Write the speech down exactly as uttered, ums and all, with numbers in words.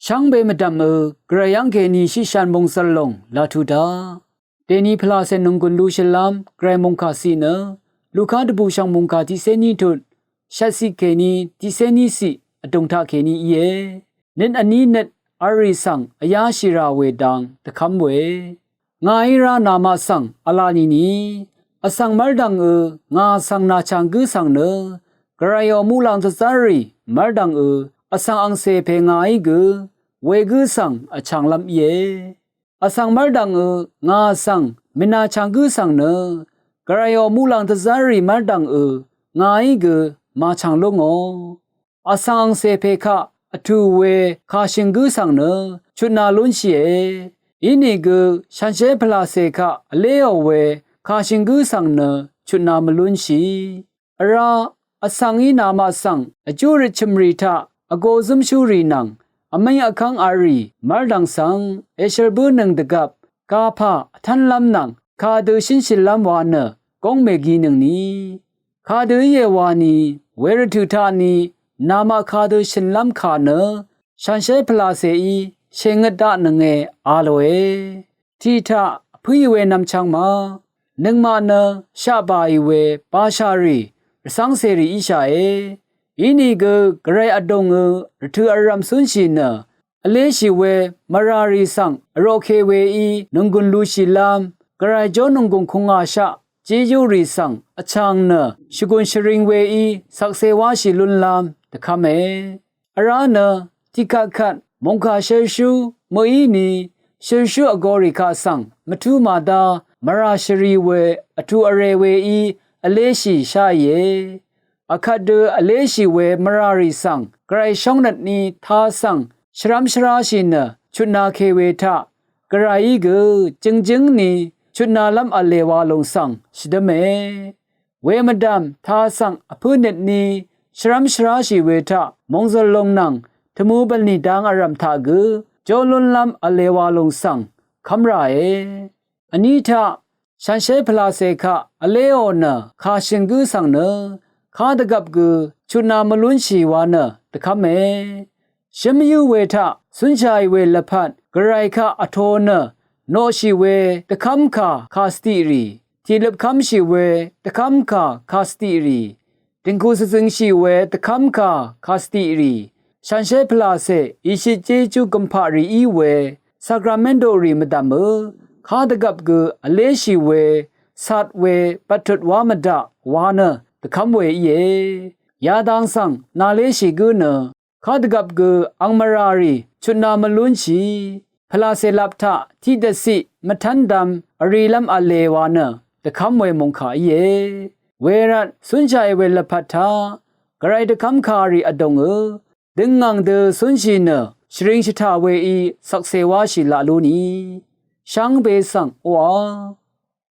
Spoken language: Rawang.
Vtv́ng be mvdv̀m ø, gvray yv́ng kèní shiqshan mòngzv̀r lòng laq tuq daq. Dèní pvlacè nònggùn lushìlv́m gvray mòngkà ciq nø, Luka dvbùshv̀ng mòngkà tiqcé ní tut, shvtciq kèní tiqcé ní ciq vdùng taqkèní íe. Nøt vní nøt v̄l rì svng vyáshì rà we dang dvkv́m we. Ngàí rá namaq svng v̄la nìni, vsvng mv́rdv̀ng ø, ngà svng nàchàng gǿ svng nø, gvrayò muqlàng dvzv́rrì mv́rdv̀ng ø, vsvng angcè pè ngàí gø, wegǿ svng vchànglv́m íe. Vsvng mv́rdv̀ng ø, ngà svng mènàchàng gǿ svng nø, gvrayò muqlàng dvzv́rrì mv́rdv̀ng ø, ngàí gø, màchàng lú ngò. Vsvng angcè pè kaq vtù we kàshø̀ng gǿ svng nø chutna lúnshìe. Inìgø shànshér pvlàcè kaq vléò we kàshø̀ng gǿ svng nø chutna mvlúnshì. Vrá, vsvng í namaq svng vjú røt chø̀mrì taq vgō zǿmshúrì nvng vmíng vkv́ng v̄l rì mv́rdv̀ng svng èshø̀l bǿnøng dvgvp gapà vtv́nlv́m nvng kadø shǿnshìlv́m wa nø góng mèginøngni. Kadø íe wani, wervtø̀ taqni, namaq kadø shø̀nlv́m kà nø, shànshér pvlàcèí shèngøt daqnønge a lòe. Tiq taq, vpǿì we nvmchvng ma, nøngmaq nø, shaqbàì we, bashà rì, rvcv́ngcèrì íshàe. Inìgø, gvray vdùng ø, rvtø̀ vrv̀m cúnshì nø, vléshì we mvràrì svng vroqke weí nònggùn lushìlv́m, gvray jó nònggùn kùngàshaq jejú rì svng vchàng nø shvgùn shvring weí shvkse wáshì lúnlv́m dvkv́me. Vrá nø tiqkvtkvt mòngkà shølshú mø̀íni shølshú vgōrì kaq svng mvtú màdá mvrà shvri we vtù vre weí vléshì sháìe. Akvt dø vléshì we mvràrì svng gvray shóngnøtni tā svng shvrv́m shvráshì nø chutnāke we taq, gvrayí gø jøngjǿngni chutnālv́m v̄le wa lòng svng shvdǿme. We mvdv̀m tā svng vpǿ nøtni shvrv́m shvráshì we taq mòngzø̀l lòng nvng tvmū bv̀nlì dang vrv̀m taq gø jó lúnlv́m v̄le wa lòng svng kv́m ràe. Vní taq, shànshér pvlàcè kaq vléò nø kàshø̀ng gǿ svng nø, kadvgvp gø chutna mvlúnshì wa nø dvkv́me. Shǿn mvyǿ we taq cúnshàì we lvpat gvray kaq vtō nø noqshì we dvkv́mkà kàsvtiqrì, tiqløpkv́mshì we dvkv́mkà kàsvtiqrì, dìngkù svzøngshì we dvkv́mkà kàsvtiqrì, shànshér pvlàcè ìshøt jejú gø̀mpaqrì í we sakramentoqrì mvdv̀m ø, kadvgvp gø vléshì we sat we bvttut wá mvdaq wa nø dvkv́m we íe. Yadang svng nàléshì gǿ nø, kadvgvp gø ang mvràrì chutna mvlúnshì. Pvlàcè lap taq tiqdvciq mvtv́ndvm vrìlv́m v̄le wa nø dvkv́m we mòngkà íe. Wervt cúnshàì we lvpat taq gvray dvkv́mkàrì vdùng ø, døngngàng dø cúnshì nø shvring shvtà weí shvkse wáshì laq lúni. Shvngbe svng oqà